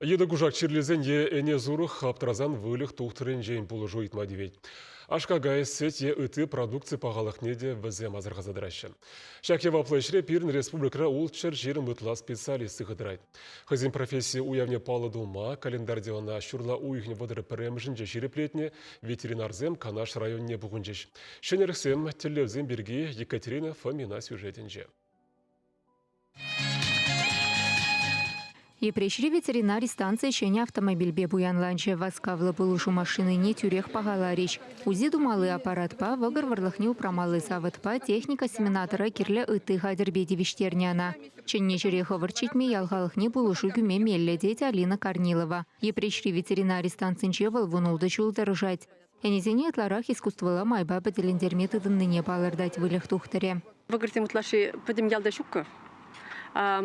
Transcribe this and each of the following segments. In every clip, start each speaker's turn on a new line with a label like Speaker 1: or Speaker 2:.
Speaker 1: Йытӑ-кушак чирлесен е ӗне-сурӑх аптӑрасан выльӑх тухтӑрӗнчен пулӑшу ыйтма тивет. Аш-какай, сӗт е ытти продукци пахалӑхне те вӗсем асӑрхаса тӑраҫҫӗ. Ҫак яваплӑ ӗҫре пирӗн республикӑра ултҫӗр 20 ытла специалист сыхӑ тӑрать. Хӑйсен професси уявне паллӑ тума календарьте ӑна ҫурла уйӑхӗн 31-мӗшӗнче ҫирӗплетнӗ ветеринарсем Канаш районне пухӑнчӗҫ. Ҫӗнӗлӗхсем, тӗллевсем пирки Екатерина Фомина сюжетӗнче.
Speaker 2: Йӗпреҫри ветеринари станцийӗ ҫӗнӗ автомобильпе пуянланчӗ. Васкавлӑ пулӑшу машинине тӳрех пахаларӗҫ. УЗИ тумалли аппаратпа, вӑкӑр вӑрлӑхне упрамалли савӑтпа, техника осеменатора кирлӗ ытти хатӗрпе тивӗҫтернӗ ӑна. Чӗннӗ ҫӗре хӑвӑрт ҫитме ял халӑхне пулӑшу кӳме меллӗ, тет Алина Корнилова. Йӗпреҫри ветеринари станцинче вӑл 16 ҫул тӑрӑшать. Ӗнесене ытларах искусствӑлла майпа пӗтӗлентерме тытӑннине палӑртать выльӑх тухтӑрӗ.
Speaker 3: Вӑкӑрсем ытлашши пӗтӗм ялта ҫуккӑ.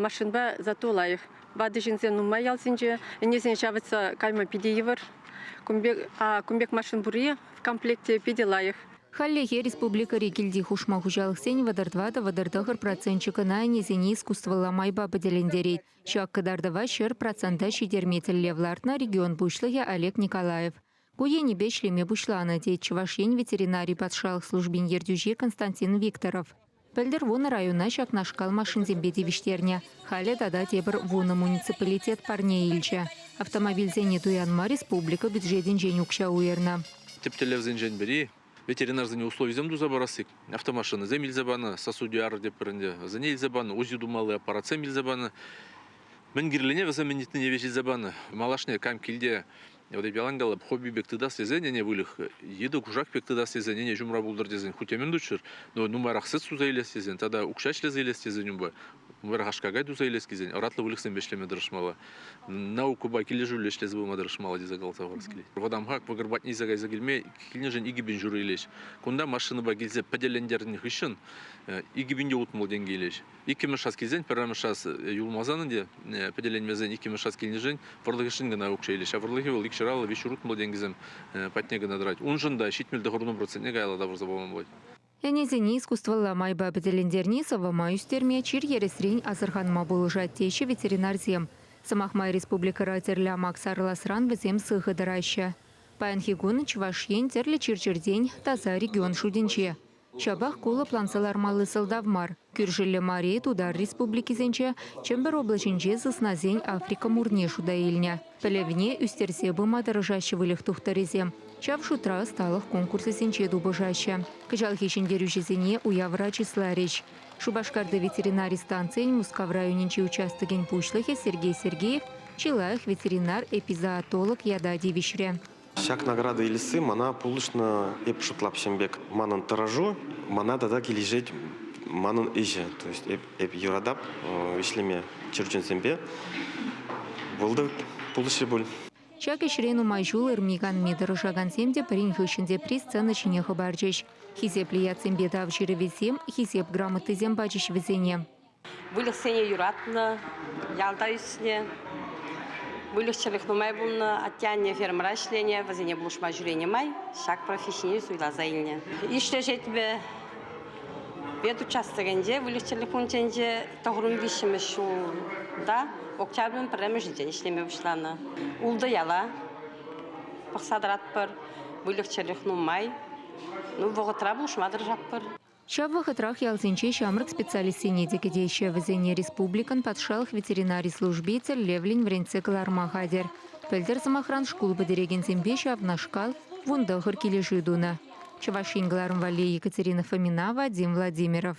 Speaker 3: Машинпа зато лайӑх. Ватӑ ҫынсем нумай ялсенче. Ӗнесене ҫавӑтса кайма питӗ йывӑр. Кун пек, кун пек машин пурри в комплекте питӗ лайӑх.
Speaker 2: Хальлӗхе республикӑри килти хушма хуҫалӑхсен 34-39 проценчӗ кӑна ӗнесене искусствӑлла майпа пӗтӗлентерет. Ҫак кӑтартӑва 100 процента ҫитерме тӗллев лартнӑ регион пуҫлӑхӗ Олег Николаев. Ку енӗпе ӗҫлеме пуҫланӑ, тет Чӑваш Ен ветеринари патшалӑх службин ертӳҫи Константин Викторов. Пӗлтӗр 10 района ҫакнашкал машинсемпе тивӗҫтернӗ. Халӗ тата тепӗр 10 муниципалитет парне илчӗ. Автомобильсене туянма республика бюджетӗнчен укҫа уйӑрнӑ.
Speaker 4: Тӗп тӗллевсенчен пӗри ветеринарсене условисем туса парасси. Автомашинӑсем илсе панӑ, сосудиар тетпӗр ӗнтӗ, вӗсене илсе панӑ, УЗИ тумалли аппаратсем илсе панӑ. Мӗн кирлине вӗсем мӗн ыйтнине веҫ илсе панӑ. Малашне кам килте вот эп ялан калап, хобби пек тытас тесен ӗне выльӑх, йытӑ кушак пек тытас тесен ӗне ҫумра пултӑр тесен хуть те мӗн туччӑр, но нумайрах сӗт суса илес тесен тата укҫа ӗҫлесе илес тесен унпа нумайрах аш-какай туса илес килсен ӑратлӑ выльӑхсемпе ӗҫлеме тӑрӑшмалла. Наукӑпа килӗшӳллӗ ӗҫлесе пыма тӑрӑшмалла тесе каласа хурас килет. Вӑтам хак вӑкӑр патне илсе кайса килме килнӗшӗн 2000 ҫурӑ илеҫ. Кунта машинӑпа килсе пӗтӗлентернӗ хыҫҫӑн 2060 тенкӗ илеҫ. Иккӗмӗш шас килсен, пӗрремӗш шас юлмасан ӗнтӗ, пӗтӗленмесен иккӗмӗш шас килнӗшӗн вӑрлӑхӗшӗн кӑна укҫа илӗҫ. Ҫав вӑрлӑхӗ вӑл икҫӗр 360 тенкӗсем патне кӑна тӑрать. Уншӑн та 79 процентне каялла тавӑрса пама пулать.
Speaker 2: Ӗнесене искусствӑлла майпа пӗтӗлентерни сӑвӑма ӳстерме, чир ересрен асӑрханма пулӑшать теҫҫӗ ветеринарсем. Сӑмах май, республикӑра тӗрлӗ амак сарӑласран вӗсем сыхӑ тӑраҫҫӗ. Паянхи кун Чӑваш Ен тӗрлӗ чир-чӗртен таса регион шутӗнче. Ҫапах ку лӑпланса лармалли сӑлтав мар. Кӳршӗллӗ Мари, Тутар республикисенче, Чӗмпӗр облаҫӗнче сыснасен Африка мурне шута илнӗ. Пӗлӗвне ӳстерсе пыма тӑрӑшаҫҫӗ выльӑх тухтӑрӗсем. Ҫав шутра ӑсталӑх конкурсӗсенче тупӑшаҫҫӗ. Кӑҫалхи ҫӗнтерӳҫӗсене уявра чысларӗҫ. Шупашкарти ветеринари станцийӗн Мускав районӗнчи участокӗн пуҫлӑхӗ Сергей Сергеев чи лайӑх ветеринар-эпизоотолог ята тивӗҫрӗ.
Speaker 5: Ҫак награда илесси мана пулӑшнӑ эп шутлап ҫын пек. Манӑн тӑрӑшу мана тата килӗшет манӑн ӗҫӗ. То есть эп, эп юратап ӗҫлеме чӗрчунсемпе. Вӑл та пулӑшрӗ пуль.
Speaker 2: Ҫак ӗҫре нумай ҫул ырми-канми тӑрӑшакансем те пӗрин хыҫҫӑн тепри сцена ҫине хӑпарчӗҫ. Хисеплӗ ятсемпе тав ҫырӑвӗсем, Хисеп грамотисем пачӗҫ вӗсене.
Speaker 6: Выльӑхсене юратнӑ, ялта ӳснӗ. Выльӑх-чӗрлӗх нумай пулнӑ. Атте-анне фермӑра ӗҫленӗ, вӗсене пулӑшма ҫӳренӗ май ҫак профессине суйласа илнӗ. Ишлӗ Шетмӗ ветучастокӗнче, выльӑх-чӗрлӗх пункчӗнче 93-мӗш ҫулта октябрӗн пӗрремӗшӗнчен ӗҫлеме пуҫланӑ. Ултӑ яла пӑхса тӑратпӑр, выльӑх-чӗрлӗх нумай. Ну, вӑхӑтра пулӑшма тӑрӑшатпӑр.
Speaker 2: Ҫав вӑхӑтрах ялсенче ҫамрӑк специалистсене те кӗтеҫҫӗ. Вӗсене республикӑн патшалӑх ветеринари служби тӗллевлӗн вӗрентсе кӑларма хатӗр. Пӗлтӗр, сӑмахран, шкул пӗтерекенсемпе ҫавнашкал 19 килӗшӳ тунӑ. Чӑваш Ен кӑларӑм валли Екатерина Фомина, Вадим Владимиров.